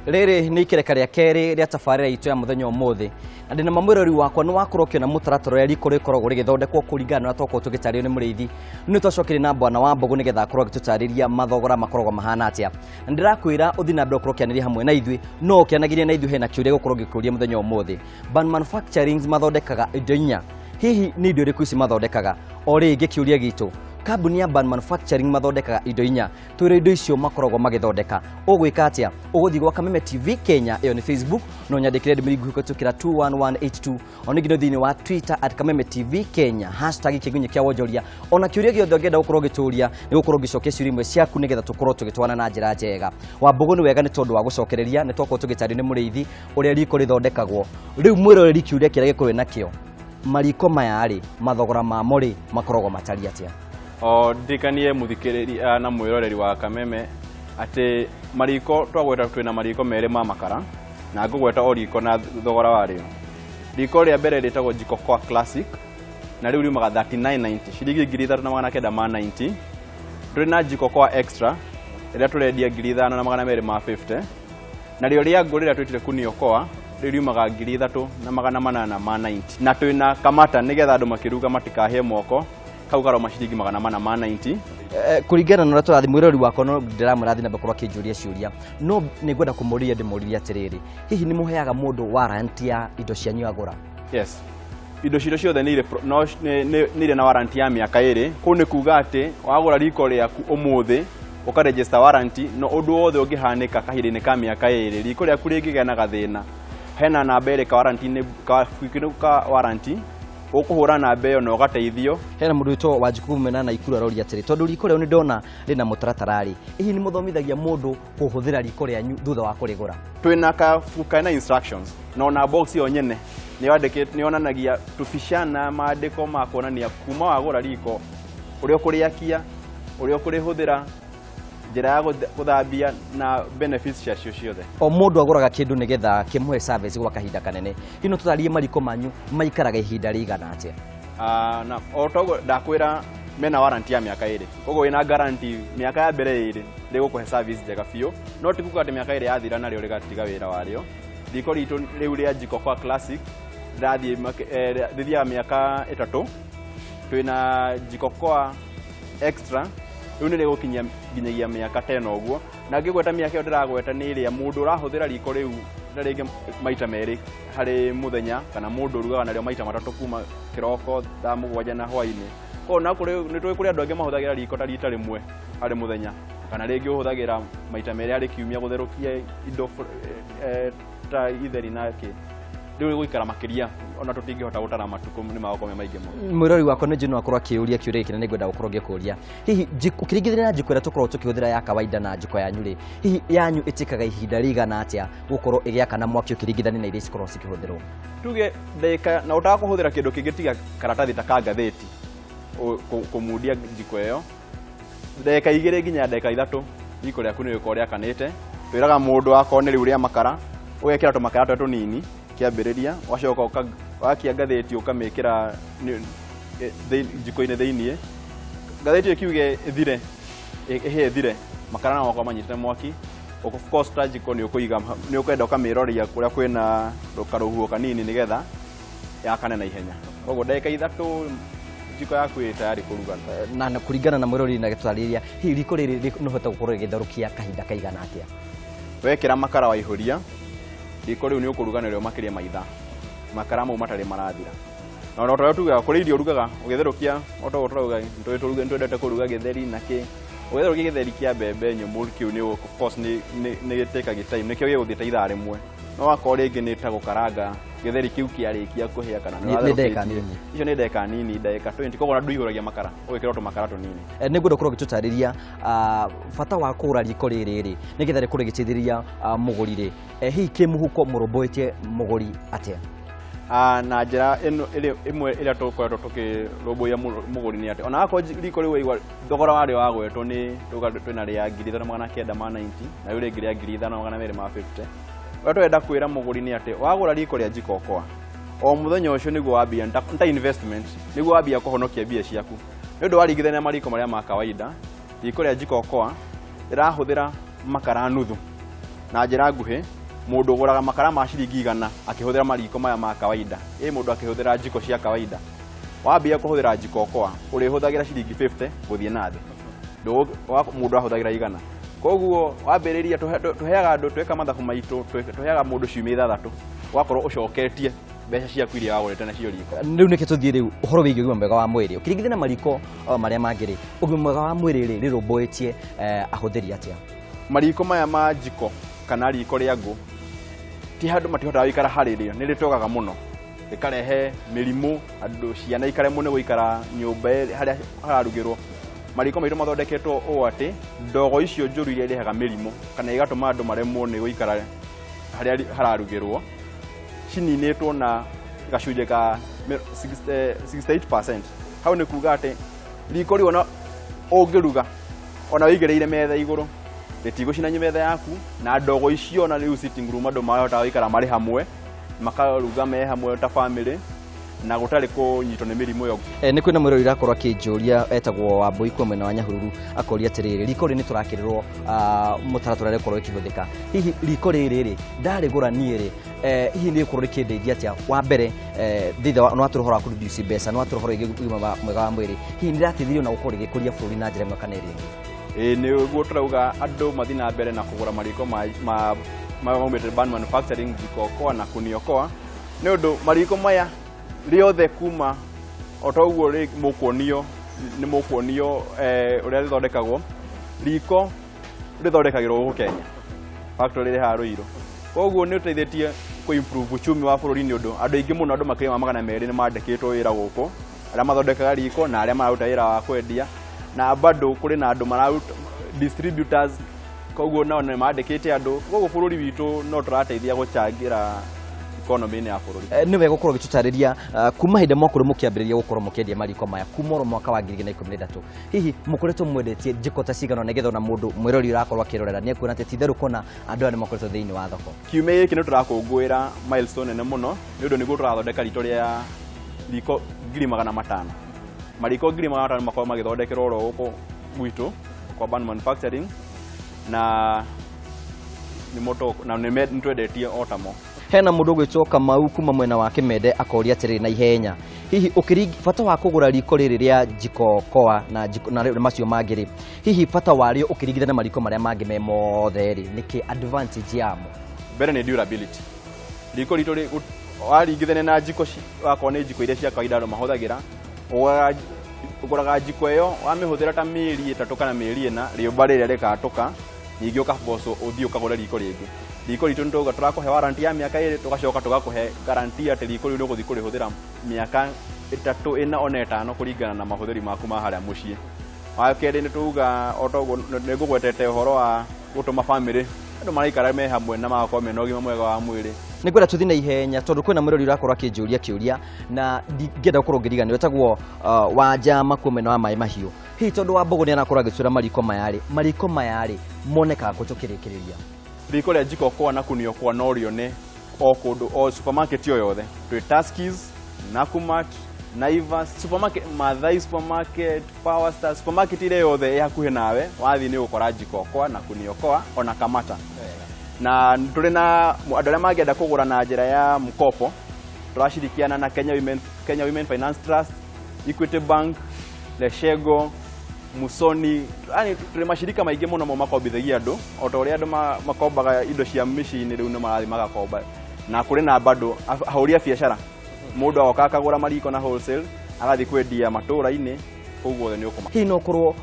Rĩrĩ nĩ ikereka rĩa kerĩ rĩa tabarĩra itũ ya mũthenya ũmũthĩ, na ndĩna mamwĩrori wakwa nĩ wakorwo ũkĩona mũtaratara ũrĩa riko rĩkoragwo rĩgĩthondekwo kũringana na ũrĩa twakorwo tũgĩtarĩrio nĩ mũrĩithi. Nĩ twacokeire na bwana wa Mbũgũ nĩgetha akorwo agĩtũtarĩria mathogora makoragwo mahana atĩa, na ndĩrakwĩra ũthiĩ na mbere ũkorwo ũkĩanĩria hamwe na ithuĩ, no ũkĩanagĩria na ithuĩ hena kĩũria gũkorwo ngĩkũria mũthenya ũmũthĩ. Ban Manufacturing mathondekaga indo inya. Hihi nĩ indo irĩkũ ici mathondekaga? O rĩngĩ kĩũria gitũ, kambuni ya Ban Manufacturing mathondekaga indo inya. Twĩre indo icio makoragwo magĩthondeka. Ũgwĩka atĩa? Ũgũthiĩ gwa Kameme TV Kenya, ĩyo nĩ Facebook, no nyandĩkĩre ndũmĩrĩri nguhĩ kũhĩtũkĩra 21182, ona nginya thĩinĩ wa Twitter @KamemeTV Kenya, #kĩgunyĩ kĩa wonjoria. Ona kĩũria gĩothe ũngĩenda gũkorwo ũgĩtũria, nĩ gũkorwo ngĩcokia ciũria imwe ciaku nĩgetha tũkorwo tũgĩtwarana na njĩra njega. Wambũgũ, nĩ wega nĩ tondũ wa gũcokereria, nĩ twakorwo tũgĩtario nĩ mũrĩithi ũrĩa riko rĩthondekagwo. Rĩu mwĩroreri, kĩũria kĩrĩa gĩkorwo nakĩo, mariko maya rĩ, mathogora mamo rĩ, makoragwo matariĩ atĩa? O ndirikanie mũthikĩrĩria na mwĩroreri wa Kameme atĩ mariko twagweta, twĩna mariko merĩ ma makara, na ngũgweta o riko na thogora warĩo. Riko rĩa mbere rĩtagwo Jiko Koa Classic, na rĩu riumaga 3990, ciringi 3990. Tũrĩ na Jiko Koa Extra ĩrĩa tũrendia 5250, narĩo rĩa ngũ rĩrĩa twĩtire Kunio Koa rĩu riumaga 3890. Na twĩna kamata nĩgetha andũ makĩruga matikahĩe moko, kau karoma ciringi 490. Kũringana na ũrĩa tũrathiĩ, mwĩrori wakwa no ndĩramwĩra athiĩ na mbere gũkorwo akĩnjũria ciũria, no nĩ ngwenda kũmũria, ndĩmũririe atĩrĩrĩ, hihi nĩ mũheaga mũndũ warranty ya indo cianyu agũra? Yes, indo citũ ciothe nĩ irĩ no nĩ irĩ na warranty ya mĩaka 2. Kũu nĩ kuga atĩ wagũra riko rĩaku ũmũthĩ, ũka register warranty, no ũndũ wothe ũngĩhanĩka kahinda-inĩ ka mĩaka 2, riko rĩaku rĩngĩgĩa na gathĩna, hena namba ĩrĩ ka warranty-inĩ ka warranty, ũkũhũra namba ĩyo na ũgateithio. Hena mũndũ wĩtwo Wanjikũ kumena na Ikuru aroria atĩrĩ, tondũ riko rĩu nĩ ndona rĩna mũtaratara rĩ, hihi nĩ mũthomithagia mũndũ kũhũthĩra riko rĩanyu thutha wa kũrĩgũra? Twĩna kabuku kena instructions, na ona box ĩyo nyene nĩ yandĩkĩtwo, nĩ yonanagia tũbica na maandĩko ma kuonania kuma wagũra riko ũrĩa ũkũrĩakia, ũrĩa ũkũrĩhũthĩra, njĩra ya gũthambia na benefits ciacio ciothe. O mũndũ agũraga kĩndũ nĩgetha kĩmũhe service gwa kahinda kanene. Hihi no tũtarĩrie mariko manyu maikaraga ihinda rĩigana atĩa? Ah, na o toguo ndakwĩra, mena warranty ya mĩaka 2, koguo wĩna guarantee mĩaka ya mbere 2 rĩgũkũhe service njega biũ. No ti kuga atĩ mĩaka 2 yathira narĩo rĩgatiga wĩra warĩo. Riko ritũ rĩu rĩa Jiko Koa Classic rĩrathiĩ rĩthiaga mĩaka 3. Twĩna Jiko Koa Extra, rĩu nĩ rĩgũkinyia nginyagia mĩaka 10 ũguo. Na ngĩgweta mĩaka ĩyo ndĩragweta nĩ ĩrĩa mũndũ ũrahũthĩra riko rĩu na rĩngĩ maita merĩ harĩ mũthenya, kana mũndũ ũrugaga narĩo maita matatũ kuma kĩroko thaa 7 na hwainĩ. Koguo na kũrĩ nĩ tũĩ kũrĩ andũ angĩ mahũthagĩra riko ta rita rĩmwe harĩ mũthenya, kana rĩngĩ ũhũthagĩra maita merĩ harĩ kiumia gũtherũkia indo ta itheri na kĩ. Rĩu gũikara makĩria ona tũtingĩhota gũtara matukũ, nĩ magũkorwo me maingĩ mũno. Mwĩrori wakwa nĩ njũĩ no akorwo akĩũria kĩũria gĩkĩ, na nĩ ngwenda gũkorwo ngĩkũria, hihi ũkĩringithania na njiko ĩrĩa tũkoragwo tũkĩhũthĩra ya kawaida na njiko yanyu rĩ, hihi yanyu ĩtĩkaga ihinda rĩigana atĩa gũkorwo ĩgĩakana mwaki ũkĩringithania na iria cikoragwo cikĩhũthĩrwo? Tuge ndagĩka, na ũtaga kũhũthĩra kĩndũ kĩngĩ tiga karatathi ta ka ngathĩti kũmundia njiko ĩyo, ndagĩka 2 nginya ndagĩka 3 riko rĩaku nĩ rĩgũkorwo rĩakanĩte. Twĩraga mũndũ akorwo nĩ rĩu rĩa makara, ũgekĩra tũmakara tũrĩa tũnini kĩambĩrĩria, ũgacoka wakia ngathĩti ũkamĩkĩra njiko-inĩ thĩiniĩ. Ngathĩti ĩyo kiuge ĩthire, ĩhĩe ĩthire, makara no makorwo manyitĩte mwaki. Of course ta njiko nĩ ũkũiga, nĩ ũkwenda ũkamĩroria kũrĩa kwĩna karũhuho kanini nĩgetha yakane na ihenya. Koguo ndagĩka 3 njiko yaku ĩ tayari kũruga. Na kũringana na mwĩrori na gĩtũtarĩria, hihi riko rĩrĩ no rĩhote gũkorwo rĩgĩtherũkia kahinda kaigana atĩa? Wekĩra makara waihũria riko rĩu, nĩ ũkũruga narĩo makĩria ma ithaa, makara mau matarĩ marathira. Na ona ũrĩa tugaga, kũrĩ irio ũrugaga ũgĩtherũkia, o ta ũguo tũrauga nĩ twendete kũruga gĩtheri na kĩ, ũgĩtherũkia gĩtheri kĩa mbembe nyũmũ kĩu nĩ of course nĩ gĩtĩkagia time, nĩkĩo gĩgũthiĩ ta ithaa rĩmwe. No wakorwo rĩngĩ nĩ ta gũkaranga gĩtheri kĩu kĩarĩkia kũhĩa kana nĩ ndagĩka nini. Icio nĩ ndagĩka nini, ndagĩka 20. Koguo ona ndũihũragia makara, ũgĩkĩra tũmakara tũnini. Nĩ ngwenda ũkorwo ũgĩtũtarĩria bata wa kũgũra riko rĩrĩ rĩ, nĩgetha rĩkorwo rĩgĩteithĩrĩria mũgũri rĩ, hihi kĩmũhuko mũrũmbũĩtie mũgũri atĩa? Ah, na njĩra ĩno ĩrĩa ĩmwe ĩrĩa tũkoretwo tũkĩrũmbũiya mũgũri nĩ atĩ ona akorwo riko rĩu waigua thogora warĩo wagwetwo nĩ tuga twĩna rĩa 3990 na rĩu rĩngĩ rĩa 5250, ũrĩa tũrenda kwĩra mũgũri nĩ atĩ wagũra riko rĩa Jiko Okoa, o mũthenya ũcio nĩguo wambia nĩ ta investment, nĩguo wambia kũhonokia mbia ciaku, nĩ ũndũ waringithania mariko marĩa ma kawaida, riko rĩa Jiko Okoa rĩrahũthĩra makara nuthu. Na njĩra nguhĩ, Mũndũ ũgũraga makara ma ciringi 100 akĩhũthĩra mariko maya ma kawaida, ĩ mũndũ akĩhũthĩra njiko cia kawaida, wambia kũhũthĩra Jiko Okoa ũrĩhũthagĩra ciringi 50 gũthiĩ na thĩ. Mũndũ ahũthagĩra 100. Koguo wambĩrĩria tũheaga andũ, tweka mathabu maitũ, tũheaga mũndũ ciumia 6, ũgakorwo ũcoketie mbeca ciaku iria wagũrĩte nacio riko. Rĩu nĩkĩ tũthiĩ rĩu ũhoro wĩgiĩ ũgima mwega wa mwĩrĩ ũkĩringithania na mariko marĩa mangĩ rĩ, ũgima mwega wa mwĩrĩ rĩ rĩrũmbũĩtie ahũthĩri atĩa? Mariko maya ma njiko kana riko rĩa ngũ ti handũ matihotaga gũikara harĩ rĩo, nĩ rĩtogaga mũno, rĩkarehe mĩrimũ, andũ ciana ikaremwo nĩ gũikara nyũmba harĩa hararugĩrwo. Mariko maitũ mathondeketwo ũũ atĩ ndogo icio njũru iria irehaga mĩrimũ kana igatũma andũ maremwo nĩ gũikara harĩa hararugĩrwo cininĩtwo na gacunjĩ ka 68%. Hau nĩ kuga atĩ riko rĩu ona ũngĩruga ona wĩigĩrĩire metha igũrũ rĩtigũcina metha yaku, na ndogo icio ona rĩu sitting room andũ marahota gũikara marĩ hamwe, makaruga me hamwe ta family na gũtarĩ kũnyitwo nĩ mĩrimũ ĩyo. Nĩ kwĩna mwĩrori ũrakorwo akĩnjũria etagwo Wambũi kuo mwena wa Nyahururu, akoria atĩrĩrĩ, riko rĩrĩ nĩ tũrakĩrĩrwo mũtaratara ũrĩa rĩkorwo rĩkĩhũthĩka, hihi riko rĩrĩ rĩ ndarĩgũra niĩ rĩ, hihi nĩ rĩgũkorwo rĩkĩndeithia atĩa? Wa mbere, thutha wa nĩ watũra ũhoro wa kũreduce mbeca, nĩ watũra ũhoro wĩgiĩ ũgima mwega wa mwĩrĩ, hihi nĩ rĩrateithĩrĩria ona gũkorwo rĩgĩkũria bũrũri na njĩra ĩmwe kana ĩrĩa ĩngĩ? Ĩĩ, nĩguo tũrauga andũ mathiĩ na mbere na kũgũra mariko ma maumĩte Ban Manufacturing, Jiko Okoa na Kuni Okoa, nĩ ũndũ mariko maya rĩothe kuma o ta ũguo mũkuonio, nĩ mũkuonio ũrĩa rĩthondekagwo. Riko rĩthondekagĩrwo gũkũ Kenya, factory ĩrĩ haha Ruiru, koguo nĩ ũteithĩtie kũ improve uchumi wa bũrũri, nĩ ũndũ andũ aingĩ mũno, andũ makĩria ma 200 nĩ mandĩkĩtwo wĩra gũkũ, arĩa mathondekaga riko na arĩa mararuta wĩra wa kwendia, na bado kũrĩ na andũ mararuta distributors, koguo nao nĩ mandĩkĩte andũ. Koguo bũrũri witũ no tũrateithia gũcangĩra economy-inĩ ya bũrũri. Nĩ wega gũkorwo ũgĩtũtarĩria kuma hĩndĩ mwakorwo mũkĩambĩrĩria gũkorwo mũkĩendia mariko maya kuma oro mwaka wa 2013, hihi mũkoretwo mwendetie njiko ta cigana nĩgetha ona mũndũ mwĩrori ũrakorwo akĩrorera nĩ ekuona atĩ ti itherũ kũna andũ aya nĩ makoretwo thĩinĩ wa thoko? Kiumia gĩkĩ nĩ tũrakũngũĩra milestone nene mũno, nĩ ũndũ nĩguo tũrathondeka rito rĩa riko 500,000. Mariko 500,000 makorwo magĩthondekerwo oro gũkũ gwitũ kwa Ban Manufacturing, na nĩ nĩ twendetie o tamo. Hena mũndũ ũgwĩtwo Kamau kuma mwena wa Kĩmende, akoria atĩrĩrĩ na ihenya, hihi ũkĩringi bata wa kũgũra riko rĩrĩ rĩa Jiko Okoa na jiko, na macio mangĩ rĩ, hihi bata warĩo ũkĩringithania na mariko marĩa mangĩ me mothe rĩ, nĩkĩ advantage yamo? Mbere nĩ durability. Riko ritũ waringithania na njiko wakorwo nĩ njiko iria cia kawaida andũ mahũthagĩra, ũgũraga njiko ĩyo, wamĩhũthĩra ta mĩeri 3 kana mĩeri 4, rĩũmba rĩrĩa rĩkatũka, ningĩ ũkabocwo ũthiĩ ũkagũre riko rĩngĩ. Riko ritũ nĩ tũrauga tũrakũhe warranty ya mĩaka 2, tũgacoka tũgakũhe guarantee atĩ riko rĩu nĩ ũgũthiĩ kũrĩhũthĩra mĩaka 3, 4 ona 5 kũringana na mahũthĩri maku ma harĩa mũciĩ. Wa kerĩ, nĩ tuga o ta ũguo nĩ ngũgwetete ũhoro wa gũtũma family andũ maraikara me hamwe na magakorwo mena ũgima mwega wa mwĩrĩ. Nĩ ngwenda tũthiĩ na ihenya tondũ kwĩna mwĩrori ũrakorwo akĩnjũria kĩũria na ndingĩenda gũkorwo ngĩriganĩrwo, etagwo Wanjama kuo mwena wa Maĩ Mahiũ. Hihi tondũ wa Mbũgũ nĩ arakorwo agĩtwĩra mariko maya rĩ, mariko maya rĩ monekaga kũ tũkĩrĩkĩrĩria? Riko rĩa Jiko Okoa na Kuni Okoa no rĩone o kũndũ, o supermarket o yothe. Twĩ Tuskys, Nakumatt, Naivas supermarket, Mathai supermarket, Power Star supermarket, ĩrĩa yothe ĩ hakuhĩ nawe wathiĩ nĩ ũgũkora Jiko Okoa na Kuni Okoa ona Kamata. Na tũrĩ na andũ arĩa mangĩenda kũgũra na njĩra ya mkopo, tũrashirikiana na Kenya Women Finance Trust, Equity Bank, Leshego, Musoni, yani tũrĩ mashirika maingĩ mũno mo makombithagia andũ o ta ũrĩa andũ makombaga indo cia mĩciĩ-inĩ, rĩu nĩ marathiĩ magakomba. Na kũrĩ na bado ahũri a biacara, mũndũ agoka akagũra mariko na wholesale, agathiĩ kwendia matũũra-inĩ, koguo othe nĩ ũkũma. Hihi no ũkorwo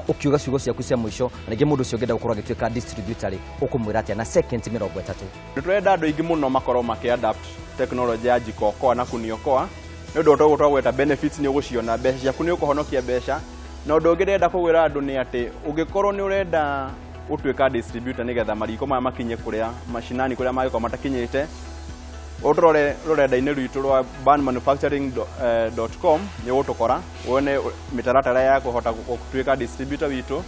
ũkiuga ciugo ciaku cia mũico, na rĩngĩ mũndũ ũcio ũngĩenda gũkorwo agĩtuĩka distributor rĩ, ũkũmwĩra atĩa na seconds 30? Nĩ tũrenda andũ aingĩ mũno makorwo makĩ-adapt technology ya Jiko Okoa na Kuni Okoa, nĩ ũndũ toguo twagweta benefits nĩ ũgũciona, mbeca ciaku nĩ ũkũhonokia mbeca. Na ũndũ ũngĩ ndĩrenda kũgwĩra andũ nĩ atĩ ũngĩkorwo nĩ ũrenda gũtuĩka distributor nĩgetha mariko maya makinye kũrĩa mashinani, kũrĩa mangĩkorwo matakinyĩte, ũtũrore rũrenda-inĩ rwitũ rwa banmanufacturing.com, nĩ ũgũtũkora wone mĩtaratara ya kũhota gũtuĩka distributor witũ.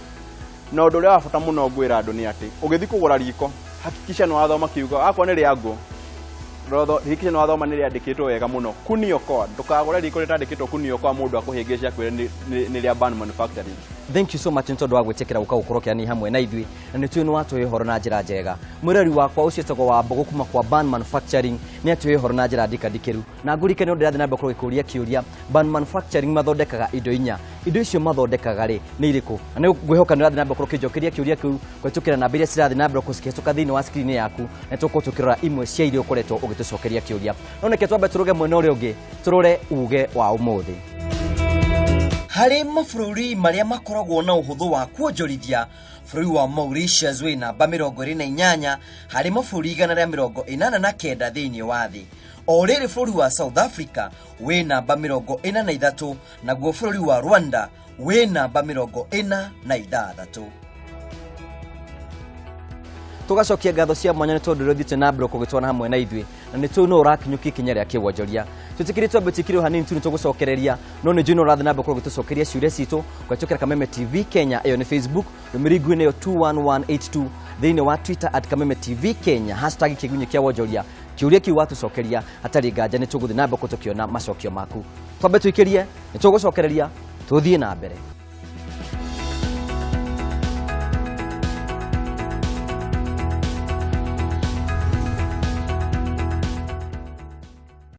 Na ũndũ ũrĩa wa bata mũno ngwĩra andũ nĩ atĩ ũgĩthiĩ kũgũra riko, hakikisha nĩ wathoma kiugo, akorwo nĩ rĩa ngũ, hakikisha nĩ wathoma nĩ rĩandĩkĩtwo wega mũno Kuni Okoa. Ndũkagũre riko rĩtandĩkĩtwo Kuni Okoa, mũndũ akũhĩngĩce akwĩre nĩ rĩa Ban Manufacturing. Thank you so much nĩ tondũ wa gwĩtĩkĩra gũka gũkorwo kĩani hamwe na ithuĩ, na nĩ tũĩ nĩ watũhe ũhoro na njĩra njega. Mwĩrori wakwa ũcio etagwo wa Mbogo kuma kwa Ban Manufacturing nĩ atũhe ũhoro na njĩra ndikandikĩru, na ngũrikane ũndũ ndĩrathiĩ na mbere gũkorwo gĩkũria kĩũria. Ban Manufacturing mathondekaga indo inya. Indo icio mathondekaga rĩ nĩ irĩkũ? Na nĩ ngwĩhoka nĩ ũrathiĩ na mbere gũkorwo ũkĩnjokeria kĩũria kĩu kũhĩtũkĩra namba iria cirathiĩ na mbere gũkĩhĩtũka thĩinĩ wa screen yaku, na tũkorwo tũkĩrora imwe cia iria ũkoretwo ũgĩtũcokeria kĩũria. No reke twambe tũrũge mwena ũrĩa ũngĩ, tũrore uge wa ũmũthĩ. Harĩ mabũrũri marĩa makoragwo na ũhũthũ wa kuonjorithia, bũrũri wa Mauritius wĩ namba 28 harĩ mabũrũri 189 thĩinĩ wa thĩ. O rĩrĩ bũrũri wa South Africa wĩ namba 43, naguo bũrũri wa Rwanda wĩ namba 46. Tũgacokia ngatho cia mwanya nĩ tondũ ũrĩa ũthiĩte na mbere kũgĩtwana hamwe na ithuĩ, na nĩ tũĩ no ũrakinyũkia ikinya rĩa kĩwonjoria. Twĩtĩkĩrie twambe twĩkire hanini tu nĩ tũgũcokereria, no nĩ njũĩ no ũrathiĩ na mbere gũkorwo ũgĩtũcokeria ciũria citũ kũhĩtũkĩra Kameme TV Kenya, ĩyo nĩ Facebook, ndũmĩrĩri nguhĩ nĩyo 21182, thĩinĩ wa Twitter at Kameme TV Kenya, hashtag kĩgunyĩ kĩa wonjoria. Kĩũria kĩu watũcokeria, hatarĩ nganja nĩ tũgũthiĩ na mbere tũkĩona macokio maku. Twambe twĩkĩrie, nĩ tũgũcokereria, tũthiĩ na mbere.